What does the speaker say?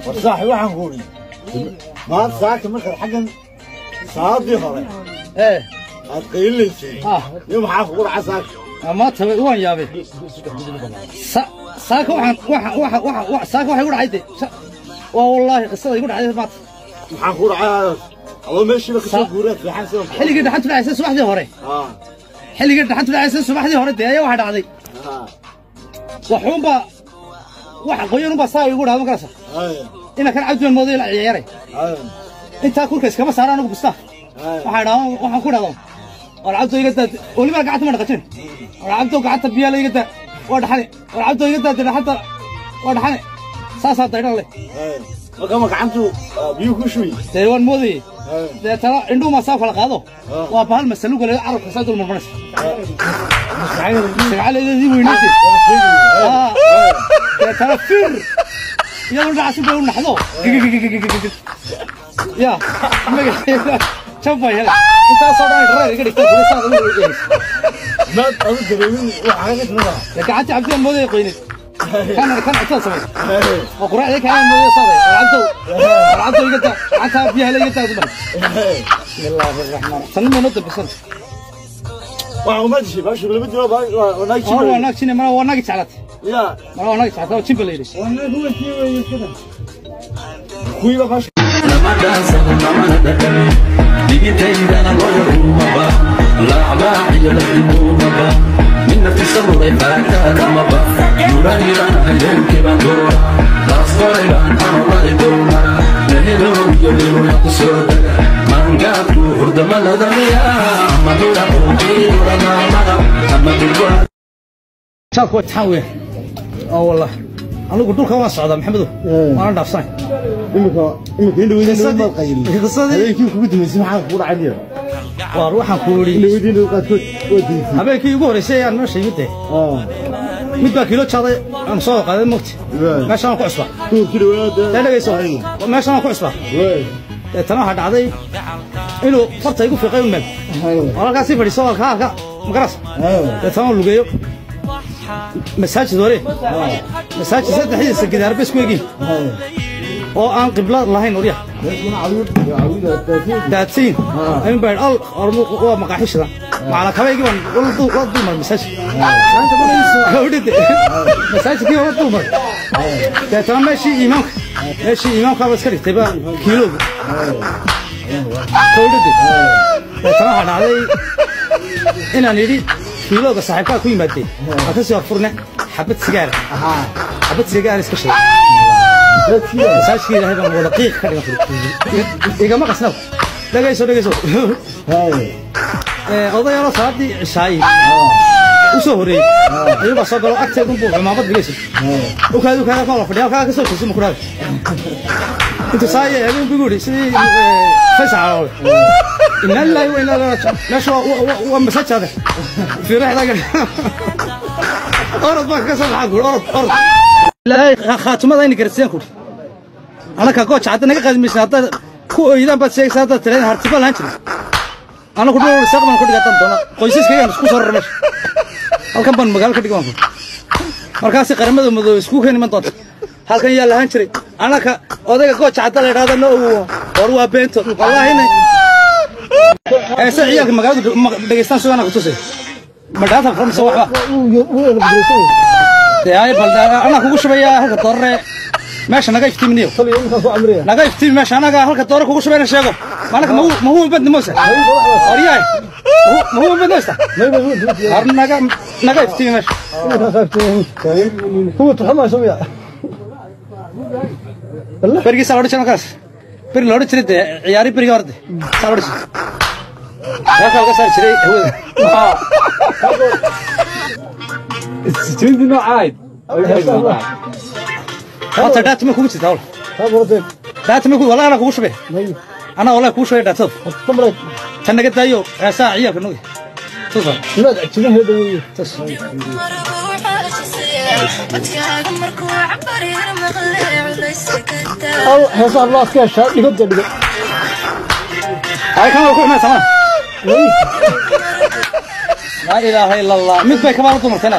War saaxib, waxaan ku uri maanta saaka markaad xaggan salaadii hore ee aad qaylilaysay ah iyo maxaa kugu dhaca saaka? Maanta waan yaabay. Saaka waxaan waxa waxa waxa saaka waxay igu dhacay de waa wallaahi qisada igu dhacday maanta. Maxaa kugu dhacay adoo meeshiiba kasoo guuraad fiican sida? Xilligii dhaxantu dhacaysay subaxdii hore, xilligii dhaxantu dhacaysay subaxdii hore dee ayaa waxaa dhacday waxuunbaa waxa qoyanunbaa saa igu dhacda markaasa ina kan cabdiban mooday la ciyaaray intaa kurka iskama saara anigu bustaa. Waxaa idhaa, waxaan ku idhahdaa, war Cabdo iga daa, weliba gacanta ma dhaqajin. War Cabdo, gacanta biyaa la iga daa, waa dhaxane. War Cabdo, iga daa dhaxanta, waa dhaxane. Saasaa daydhan leh. Marka ma gacantu biyo ku shubi? Dee waan moodayey, deetana indhuhu saa kala qaado, waa bahal masaluga le carabka saa dul marmaraysa sagcaleedii weynaysay. Deetana fir iyadoo dhacasi bay u naxdo ya magaceeda jabay hele intaasoo dhan reer iga dhigtay kuli saad ugu eegaysa. Maad adu dareemin waxaa kaga timida? Dee gacantii Cabdiyan moodaya qoyneed kan kan cuntada samay oo quraacdii kalaan moodaya saaday. War Cabdow, war Cabdow, iga daa gacantaa biyaha la iga daa dumar. Bismillaahi raxmaan sanna ma noo dambaysan. Waxaa uma dishay baashu lama dilo waa naag. Waa waa naag jine mana waa naagi jeclaatay. Ya. Mana waa naagi jeclaatay oo jimba la yidhi. Kuwiiba baashu lama dhaansado lamana dhadhamin dhigitaydana looyarumaba laaclaaciyo lafdimuumaba midna fisaruray faagtaadamaba murahiranahayeelkiban doora laasqoraybaan anolai dulmara lahelowiyo liluya ku soo daga mangaabku hurdamaladameya ama dhulaquuqiiulamamada ama dhulwa. Jaadku waa imtixaan weyn oo wallah anigu dhulka waan socdaa, Maxamedow, waana dhaafsanay. Imika indhaweydin maad qayli. Qisadii habeenkii kugu dambaysay maxaa kugu dhacay niyo? Waar waxaan ku yidhi indhaweydin qaadkood waa diisay. Habeenkii ugu horreysay ayaan meesha yimid dee mid baa kiilo jaaday aan soo qaaday mogti meeshaan ku cusbaa. Duurkii dhawaada. Dee dhegayso, meeshaan aan ku cusbaa. Deetana waxaa dhacday inuu farta igu fiiqay un meel oo halkaas sii fadhiiso halka halka magaras. Deetana waan lugeeyo masaajid hore, masaajid saddexdiisa gidaarba isku egyihin oo aan qibla lahayn orya daadsiin ayuun baa al waa maqaaxishada macala kabaygii baan la dulmar masaajid gawdhide masaajidkii la dulmar. Deetana meeshii imaamkaaba iska dhigtay baa kiilooga gawdhide. Deetana waxaa dhacday inaan idhi kiilooga saaxiibkaa ku yimaadee waa ka sii horfurne xabad sigaar, xabad sigaar iska shiday. Masaajidkii Ilaahay baan wada qiiq ka dhigan igama qasnab. Dhegayso, dhegayso, odayalo salaadii cishaayi u soo horreeyey ayuu baa soo galo agteeda unbuu cumaamad dhigayso ukaadi ukaadi halkaa wada fadhiya halkaa ka soo jeeso ma ku dhaafi intuu saa eegay unbuu igu yidhi sidii Faysal Caloole, inna lillahi wa inna ilaihi raajicuun, meesha waa masaajid fiiraxdaa gal orod baan kaga soo baxaan kuuri orod orod Ilaahay khaatumada ayna gaarsiiyaan kuuri. Anaka gooja hadda naga qaadi maysa haddaad ku oydaan baad sheegaysaa haddaad tirahdeen hartiba lahaan jirin. Anagu dhul saaq baan ku dhigataan doona qoysaskaygaan isku soo raray meesha halkan baan magaalo ka dhigan baan markaasi Qaramada Madoobe isku keeni iman doonta halkan yaa lahaan jiray. Anaka odayga gooja hadda la idhahdo no war waa beento wallaahi inay heese ciyaalka magaaladu dhegaystaan sugaana ku tusay ma dhaata mise waxba dee ay bal anaa kugu shubayaa halka doorare meesha naga iftiiminiyo naga iftiimi meesha anaga halka doore kugu shubayna sheego maalinka mahu mahu badni moose waryahay mahu badni moose har naga naga iftiimi meesha. Berigiisa la odhan jiray markaas beri la odhan jiray dee ciyaari berigii hore de saa la odhan jiray halkaa laga saari jiray hawada. Sijintii noocayd. Horta dhaata ma kugu jirtaa wal dhaata ma ku wallahi anaa kugu shubay anaa wallahi kugu shubay dhaatada tan naga daayo heesaha ciyaalka nugi tusa tus. Codkaaga markuu cabarir maqle culayska ka Heesaha loo adka heshaa dhigada dhigo. Ay kan waa ku xumay samana laa ilaaha ila Allah mid bay kabaala dumartana.